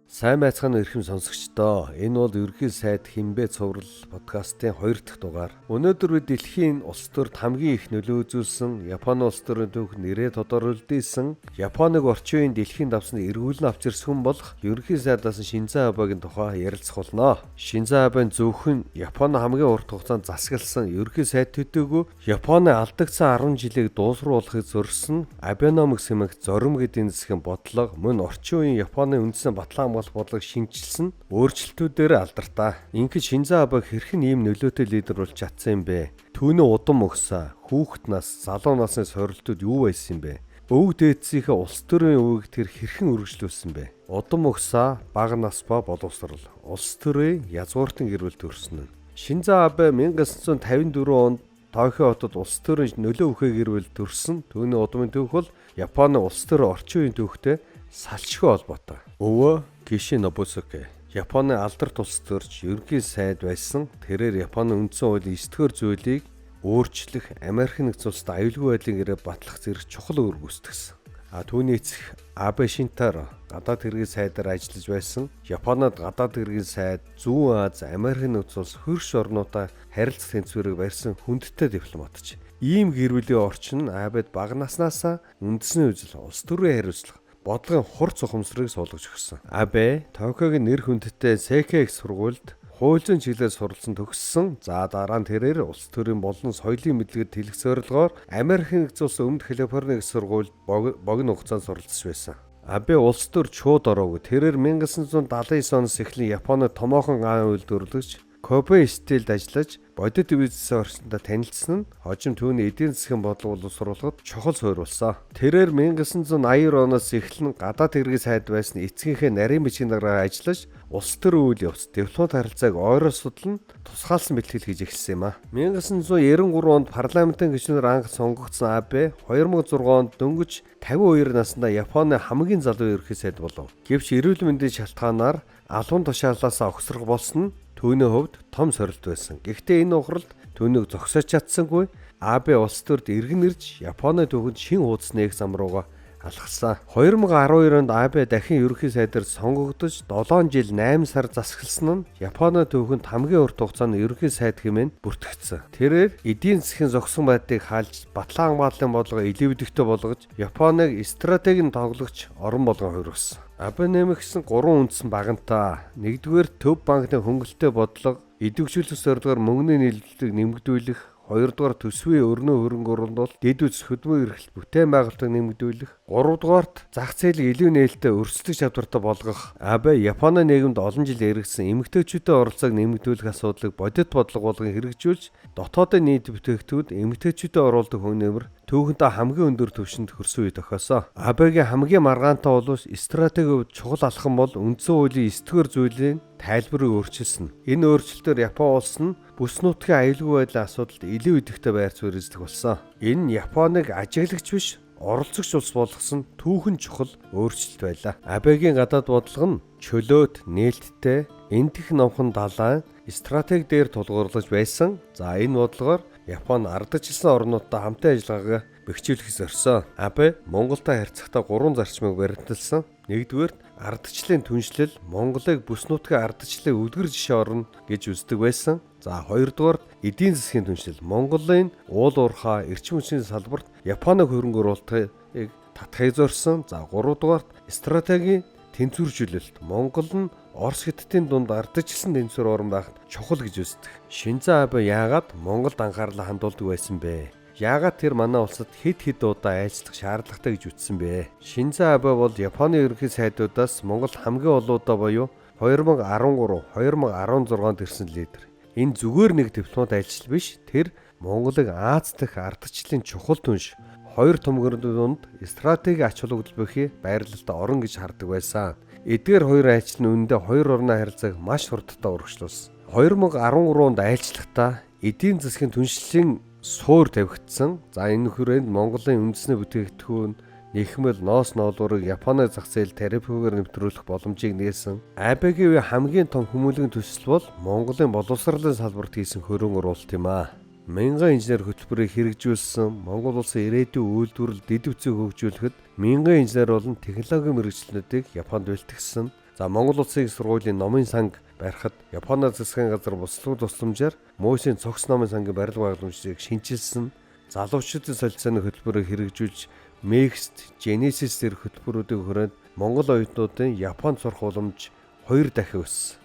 Сайн байцгаана уу, эрхэм сонсогчдоо. Энэ бол Ерөнхий сайд Хинбэ цуврал подкастын 2 дахь дугаар. Өнөөдөр бид дэлхийн улс төрд хамгийн их нөлөө үзүүлсэн, Японы улс төрийн түүхэнд нэрээ тодор үлдээсэн, Японыг орчин үеийн дэлхийн давсанд эргүүлэн авч ирсэн хүн болох Ерөнхий сайдаас Шинзо Абегийн тухай ярилцах болно. Шинзо Абе зөвхөн Японы хамгийн урт хугацаанд засагласан Ерөнхий сайд төдийгүй Японы алдагдсан 10 жилийг дуусруулахыг зорьсон Абеномикс хэмээх зорим эдийн засгийн бодлого мөн орчин үеийн Японы үндсэн батлан хамгаалах бодлого шинэчилсэн өөрчлөлтүүдээр алдартай. Ингээд Шинзо Абе хэрхэн ийм нөлөөтэй лидер болж чадсан юм бэ? Түүний удам угсаа, хүүхэд нас, залуу насны сорилтууд юу байсан юм бэ? Өвөг дээдсийнхээ улс төрийн үеийг тэр хэрхэн үргэлжлүүлсэн бэ? Удам угсаа, бага нас ба боловсрол, улс төрийн язгууртан гэр бүл төрсөн нь. Шинзо Абе 1954 онд Токио хотод улс төрийн нөлөө үхээ гэр бүл төрсөн. Түүний удмын түүх бол Японы улс төр орчин үеийн түүхтэй салшгүй холбоотой. Өвөө Киши Нобусуке Японы алдарт улс төрч ерөнхий сайд байсан. Тэрээр Японы үндсэн хуулийн 9-р зүйлийг өөрчлөх, Америк нэгдсэн улсад аюулгүй байдлын гэрээ батлах зэрэг чухал үүрэг гүйцэтгсэн. А түүний эцэг Абе Шинтаро гадаад хэргийн сайдаар ажиллаж байсан. Японод гадаад хэргийн сайд, Зүүн Ази, Америк нэгдсэн улс хөрш орнуудаа харилцах тэнцвэрийг барьсан хүндтэй дипломатч. Ийм гэр бүлийн орчин Абед бага наснаасаа үндэсний үзэл, улс төрийн хариуцлага, бодлогын хурц ухамсарыг суулгаж өгсөн. Абе Токиогийн нэр хүндтэй Сэкэ их сургуульд хууль зүйн чиглэлээр суралцсан төгссөн. За дараа нь тэрээр улс төрийн болон соёлын мэдлэгэд тэлэх зорилгоор Америк нэгдсэн улсын Өмнөд Калифорни их сургуульд богино хугацаанд суралцж байсан. Абе улс төр чууд ороогүй. Тэрээр 1979 оноос эхлэн Японы томоохон гаан үйлдвэрлэгч Кобе Стилд ажиллаж бодит бизнесийн орчиндөө танилцсан нь хожим түүний эдийн засгийн бодлого боловсруулахад чухал суурь болсон. Тэрээр 1982 оноос эхлэн гадаад хэргийн сайд байсан эцгийнхээ нарийн бичгийн даргаар ажиллаж улс төр үйл явц, дипломат харилцааг ойроос судлан тусгаалсан бэлтгэл хийж эхэлсэн юм а. 1993 онд парламентын гишүүнээр анх сонгогдсон Абе 2006 онд дөнгөж 52 наснда Японы хамгийн залуу ерөнхий сайд болов. Гэвч эрүүл мэндийн шалтгаанаар албан тушаалаас огсрох болсон нь түүний хувьд том сорилт байсан. Гэхдээ энэ ухралд түүнийг зогсоож чадсангүй. Абе улс төрд эргэн ирж Японы түүхэнд шин хуудас нээх зам руугаа алхасан. 2012 онд Абе дахин ерөнхий сайдаар сонгогдож 7 жил 8 сар засагласан нь Японы түүхэнд хамгийн урт хугацааны ерөнхий сайд хэмээн бүртгэгдсэн. Тэрээр эдийн засгийн зогсон байдлыг хаалж, батлан хамгааллын бодлого илүүдэхтэй болгож, Японыг стратегийн тоглогч орон болгон хувиргасан. Абеномикс нь 3 үндсэн багантай. Нэгдүгээр төв банкны хөнгөлөлттэй бодлого, идэвхжүүлэх зорилгоор мөнгөний нийлүүлэлтийг нэмэгдүүлэх, хоёрдугаар төсвийн өрнөө хөрөнгө оруулалт, дэд үс хөдөлмөр эрхлэлт бүтээн байгуулалтыг нэмэгдүүлэх, гуравдугаарт зах зээлийг илүү нээлттэй өрсөлдөх чадвартай болгох. Абе Японы нийгэмд олон жил яригдсан эмэгтэйчүүдийн оролцоог нэмэгдүүлэх асуудлыг бодит бодлого болгон хэрэгжүүлж, дотоодын нийт бүтээгдэхүүнд эмэгтэйчүүдэд оруулдаг хүн нэмэр түүхэндээ хамгийн өндөр түвшинд хүрсэн үе тохиосон. Абегийн хамгийн маргаантай болов стратегийн хувьд чухал алхам бол үндсэн хуулийн 9-р зүйлийн тайлбарыг өөрчилсөн. Энэ өөрчлөлтөөр Япон улс нь бүс нутгийн аюулгүй байдлын асуудалд илүү идэвхтэй байр суурь эзлэх болсон. Энэ нь Японыг ажиглагч биш, оролцогч улс болгосон түүхэн чухал өөрчлөлт байлаа. Абегийн гадаад бодлого нь чөлөөт, нээлттэй, энтэх номхон далайн стратеги дээр тулгуурлаж байсан. За энэ бодлогоор Япон ардчилсан орнуудтай хамтын ажиллагаагаа бэхжүүлэх зорьсон. Абе Монголтой харьцахдаа 3 зарчмыг баримталсан. Нэгдүгээр ардчлалын түншлэл Монголыг бүс нутгийн ардчлалын үлгэр жишээ орно гэж үздэг байсан. За хоёрдугаар эдийн засгийн түншлэл Монголын уул уурхай, эрчим хүчний салбарт Японыг хөрөнгө оруулалтыг татахыг зорьсон. За гуравдугаарт стратегийн тэнцвэржүүлэлт Монгол нь Орос Хятадын дунд ардчилсан тэнцвэр орн байхад чухал гэж үздэг. Шинзо Абе яагаад Монголд анхаарлаа хандуулдаг байсан бэ? Яагаад тэр манай улсад хэд хэд удаа айлчлах шаардлагатай гэж үзсэн бэ? Шинзо Абе бол Японы ерөнхий сайдуудаас Монгол хамгийн олон удаа буюу 2013, 2016 онд ирсэн лидер. Энэ зүгээр нэг дипломат айлчлал биш. Тэр Монголыг Аз дахь ардчлалын чухал түнш, хоёр томгорын дунд стратегийн ач холбогдол бүхий байрлалд орон гэж хардаг байсан. Эдгээр хоёр айлчлал нь үнэндээ хоёр орны харилцааг маш хурдтай урагшлуулсан. 2013 онд айлчлахдаа эдийн засгийн түншлэлийн суур тавигдсан. За энэ хүрээнд Монголын үндэсний бүтээгдэхүүн нэхмэл ноос ноолуурыг Японы зах зээл тарифуугаар нэвтрүүлэх боломжийг нээсэн. Абегийн үеийн хамгийн том хүмүүлгийн төсөл бол Монголын боловсролын салбарт хийсэн хөрөнгө оруулалт юм аа. Мянган инженер хөтөлбөрийг хэрэгжүүлсэн, Монгол улсын ирээдүйн үйлдвэрлэл дэд үтсийг хөгжүүлэхэд мянган инженер болон технологийн мэргэжилтнүүдийг Японд бэлтгэсэн. За, Монгол Улсын их сургуулийн номын санг барихад Японы засгийн газар буслаг тусламжаар Мөсийн цогц номын сангийн барилга байгууламжийг шинчилсэн, залуучуудын солилцооны хөтөлбөрийг хэрэгжүүлж MEXT, Genesis зэрэг хөтөлбөрүүдийн хүрээнд Монгол оюутнуудын Японд сурах боломж 2 дахин өссөн.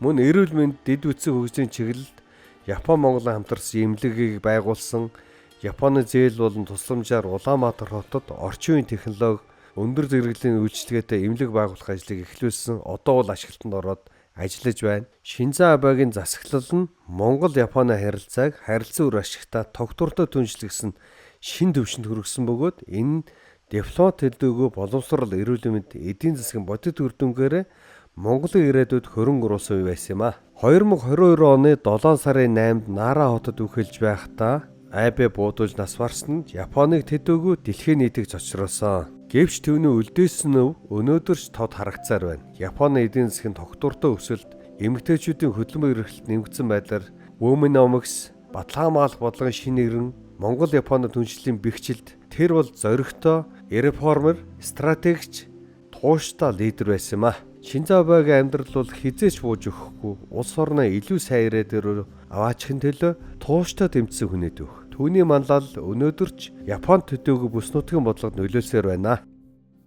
Мөн эрүүл мэнд, дэд бүтцийн хөгжлийн чиглэлд Япон Монголын хамтарсан эмнэлгийг байгуулсан, Японы зээл болон тусламжаар Улаанбаатар хотод орчин үеийн технологи, өндөр зэрэглэлийн үйлчилгээтэй эмнэлэг байгуулах ажлыг эхлүүлсэн. Одоо бол ашиглалтанд ороод ажиллаж байна. Шинзо Абегийн засаглал нь Монгол Японы харилцааг харилцан үр ашигтай тогтвортой түншлэгсэн шинэ түвшинд хүргэсэн бөгөөд энэ дипломат төлөөгөө боловсрол, эрүүл мэнд, эдийн засгийн бодит үр дүнгээр Монголын ирээдүйд хөрөнгө оруулсан үе байсан юм а. 2022 оны 7 сарын 8-нд Нара хотод үхэлж байхдаа Абе буудуулж нас барсан нь Японыг төдөөгүй дэлхийн нийтийг цочроолсон. Гэвч түүний үлдээсэн өв өнөөдөр ч тод харагцаар байна. Японы эдийн засгийн тогтвортой өсөлт, эмэгтэйчүүдийн хөдөлмөр эрхлэлт нэмэгдсэн байдлаар Womenomics, баталгаа маалах бодлогын шинэ нэрэн, Монгол Японы түншлэлийн бэхжилт, тэр бол зоригтой, реформер, стратегч, тууштай лидер байсан юм а. Шинзо Абегийн амьдрал бол хэзээ ч бууж өгөхгүй, улс орноо илүү сайн ирээдүйд аваачихын төлөө тууштай тэмцсэн хүний түүх. Түүний манлал өнөөдөр ч Японд төдийгүй бүс нутгийн бодлогод нөлөөлсөөр байна.